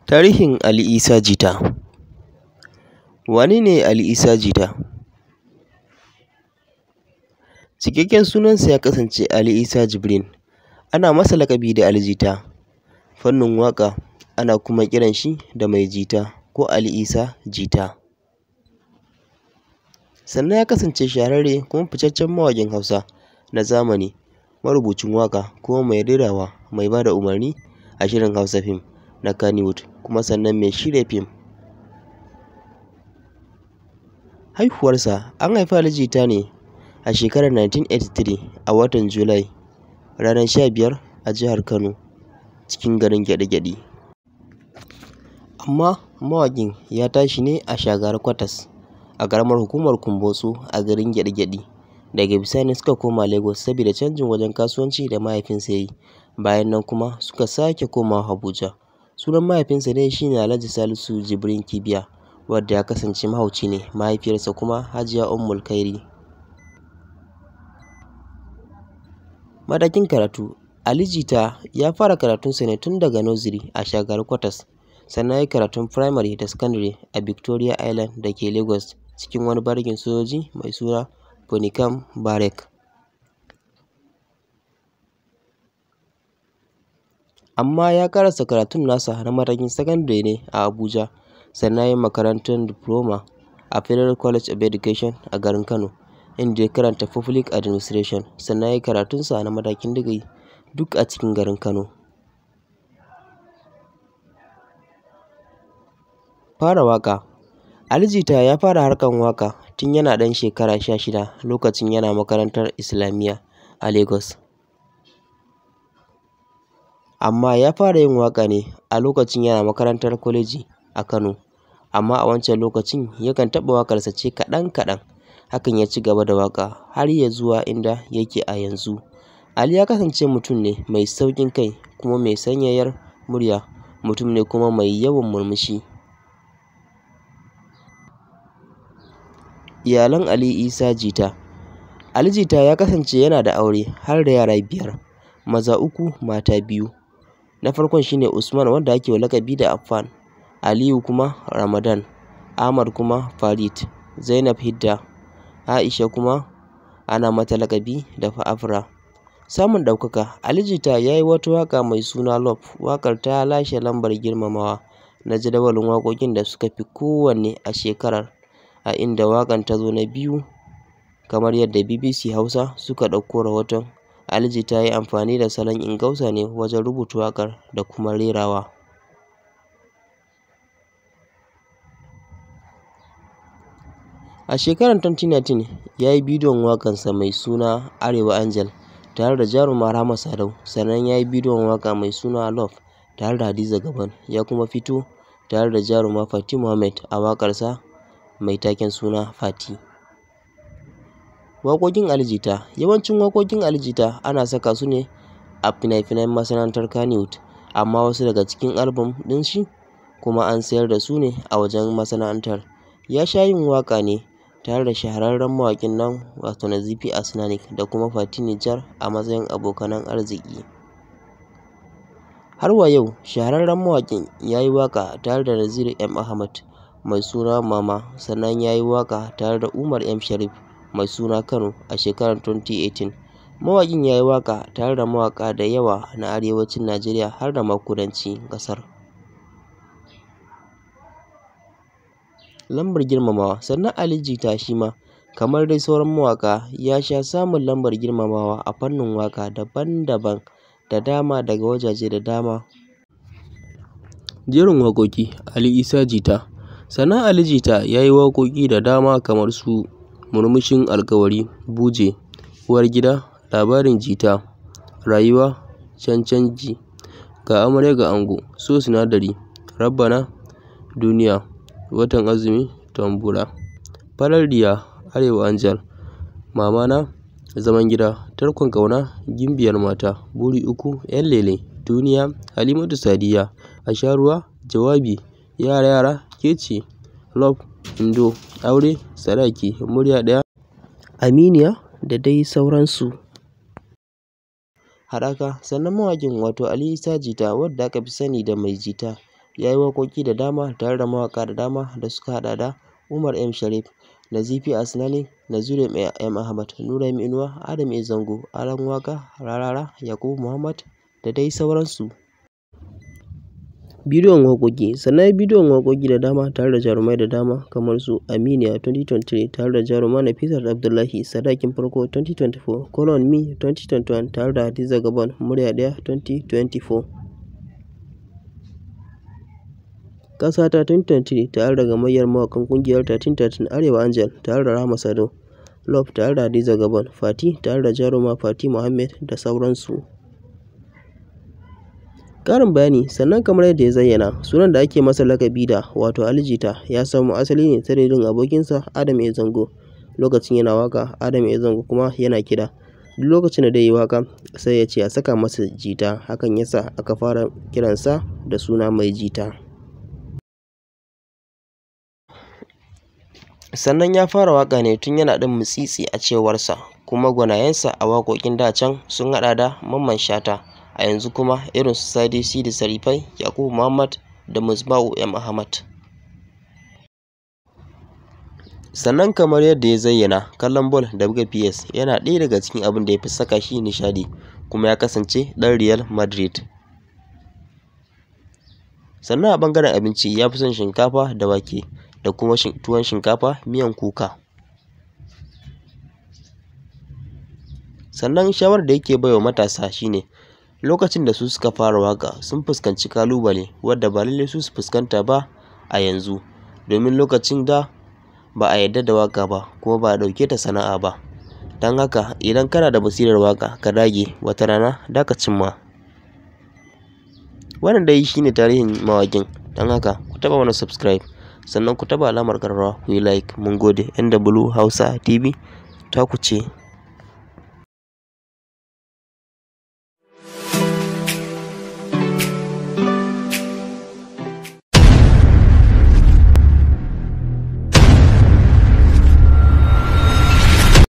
Tarihin Ali Isa Jita. Wane ne Ali Isa Jita? Cikakken sunansa ya kasance Ali Isa Jibrin. Ana masa laƙabi da Ali Jita. Fannin waƙa ana kuma kiran shi da Mai Jita ko Ali Isa Jita. Sannan ya kasance shahararre kuma fitaccen mawaƙin Hausa na zamani, marubucin waƙa kuma mai rerawa, mai ba da umarni a shirin Hausa fim na Kannywood kuma sannan mai shirya fim. Haihuwarsa: An haifi Ali Jita ne a shekarar 1983 a watan Julai, ranar 15 a jihar Kano, cikin garin Gyaɗi-Gyaɗi. Amma mawaƙin ya tashi ne a Shagari Quarters a ƙaramar hukumar Kumbotso a garin Gyaɗi-Gyaɗi. Daga bisani suka koma Lagos saboda canjin wajen kasuwanci da mahaifinsa ya yi, bayan nan kuma suka sake komawa Abuja. Sunan mahaifinsa dai shi ne Alhaji Salisu Jibrin Kibiya, wanda ya kasance mahauci ne, mahaifiyarsa kuma Hajiya Ummul-Khairi. Matakin karatu: Ali Jita ya fara karatunsa ne tun daga nursery a Shagari Quarters, sannan ya yi karatun firamare da sakandare a Victoria Island da ke Lagos cikin wani barikin sojoji mai suna Ponycam Barrack. Amma ya ƙarasa karatun nasa na matakin sakandare ne a Abuja, sannan ya yi makarantar difloma a Federal College of Education a garin Kano, inda ya karanta Public Administration, sannan ya yi karatunsa na matakin digiri duk a cikin garin Kano. Fara waƙa: Ali Jita ya fara harkar waƙa tun yana ɗan shekara 16 lokacin yana makarantar Islamiyya a Lagos. Amma ya fara yin waƙa ne a lokacin yana makarantar kwaleji a Kano, amma a wancan lokacin yakan taɓa waƙarsa ce kaɗan-kaɗan, hakan ya ci gaba da waƙa har ya zuwa inda yake a yanzu. Ali ya kasance mutum ne mai sauƙin kai kuma mai sanyayyar murya, mutum ne kuma mai yawan murmushi. Iyalan Ali Isa Jita: Ali Jita ya kasance yana da aure har da yara biyar, maza uku mata biyu. Na farkon shi ne Usman wanda ake wa laƙabi da Affan, Aliyu kuma Ramadan, Ahmad kuma Farid, Zainab Hidda, Aisha kuma ana mata laƙabi da Afra. Samun ɗaukaka: Ali Jita ya yi wata waƙa mai suna Love, waƙar ta lashe lambar girmamawa na jadawalin waƙoƙin da suka fi kowanne a shekarar, a inda waƙar ta zo na biyu kamar yadda BBC Hausa suka ɗauko rahoton. Ali Jita ya yi amfani da salon Ingausa ne wajen rubuta waƙar da kuma rerawa. A shekarar 2019, ya yi bidiyon waƙarsa mai suna Arewa Angel tare da jaruma Rahama Sadau, sannan ya yi bidiyon waƙa mai suna Love tare da Hadiza Gabon, ya kuma fito tare da jaruma Fati Muhammad a waƙarsa mai taken suna Fati. Waƙoƙin Ali Jita: Yawancin waƙoƙin Ali Jita ana saka su ne a fina-finan masana'antar Kannywood, amma wasu daga cikin albam ɗin shi kuma an sayar da su ne a wajen masana'antar. Ya sha yin waƙa ne tare da shahararren mawaƙin nan wato Nazifi Asnanik da kuma Fati Nijar a matsayin abokanan arziki. Har wa yau, shahararren mawaƙin ya yi waƙa tare da Naziru M. Ahmad mai suna Mama, sannan ya yi waƙa tare da Umar M. Sharif mai suna Kano a shekarar 2018. Mawaƙin ya yi waƙa tare da mawaƙa da yawa na Arewacin Najeriya har da ma kudancin ƙasar. Lambar girmamawa: Sannan Ali Jita shi ma, kamar dai sauran mawaƙa, ya sha samun lambar girmamawa a fannin waƙa daban-daban da dama daga wajaje da dama. Jerin waƙoƙi Ali Isa Jita: Sannan Ali Jita ya yi waƙoƙi da dama kamar su Murmushin Alƙawari, Buje, Uwar Gida, Labarin Jita, Rayuwa Cancangi, Ga Amarya Ga Ango, So Sinadari, Rabbana, Duniya, Watan Azumi, Tambura, Farar Diya, Arewa Angel, Mamana, Zaman Gida, Tarkon Ƙauna, Gimbiyar Mata, Buri Uku, 'Yan Lele, Duniya, Halimatu Sadiya, A Sha Ruwa, Jawabi, Yara Yara, Ke Ce, Love, Indo, Aure, Sadaki, Murya Ɗaya, Aminiya da dai sauransu. Haɗaka: Sannan mawaƙin wato Ali Isa Jita wanda aka fi sani da Mai Jita Ya yi waƙoƙi da dama tare da mawaƙa da dama da suka haɗa da Umar M. Sharif, Nazifi Asnani, Naziru M. Ahmad, Nura M. Inuwa, Adam A. Zango, Alan Waƙa, Rarara, Yakubu Muhammad da dai sauransu. Bidiyon waƙoƙi. Sannan ya yi bidiyon waƙoƙi da dama tare da jarumai da dama kamar su Aminiya 2023 tare da jaruma Nafisat Abdullahi, Sadakin Farko 2024, Call on Me 2021 tare da Hadiza Gabon, Murya Ɗaya 2024. Ƙasata 2023 tare da gamayyar mawaƙan ƙungiyar 1313 Arewa Angel tare da Rahama Sadau, Love tare da Hadiza Gabon, Fati tare da jaruma Fati Muhammad da sauransu. Ƙarin bayani. Sannan kamar yadda ya zayyana, sunan da ake masa laƙabi da, wato Ali Jita, ya samo asali ne ta dalilin abokinsa Adam A. Zango. Lokacin yana waƙa, Adam A. Zango kuma yana kiɗa. Duk lokacin da zai yi waƙa sai ya ce a saka masa jita, hakan ya sa aka fara kiransa da suna Mai Jita. Sannan ya fara waƙa ne tun yana ɗan mitsitsi a cewarsa, kuma gwanayensa a waƙoƙin da can sun haɗa da Mamman Shata, a yanzu kuma irin su Sadi Sidi Sarifai, Yakubu Muhammad da Musbahu M. Ahmad. Sannan kamar yadda ya zayyana, kallon bol da buga PS yana ɗaya daga cikin abin da ya fi saka shi nishaɗi, kuma ya kasance ɗan Real Madrid. Sannan a ɓangaren abinci ya fi son shinkafa da wake da kuma tuwon shinkafa miyan kuka. Sannan shawarar da yake baiwa matasa shine lokacin da su suka fara waƙa sun fuskanci ƙalubale wadda ba lallai su su fuskanta ba a yanzu, domin lokacin da ba a yarda da waƙa ba kuma ba a ɗauke ta sana'a ba. Don haka idan kana da basirar waƙa ka dage, wata rana za ka cimma. Wannan dai shine tarihin mawaƙin. Don haka ku taɓa mana subscribe, sannan ku taɓa alamar ƙararrawa, ku yi like. Mun gode. NW Hausa TV taku ce.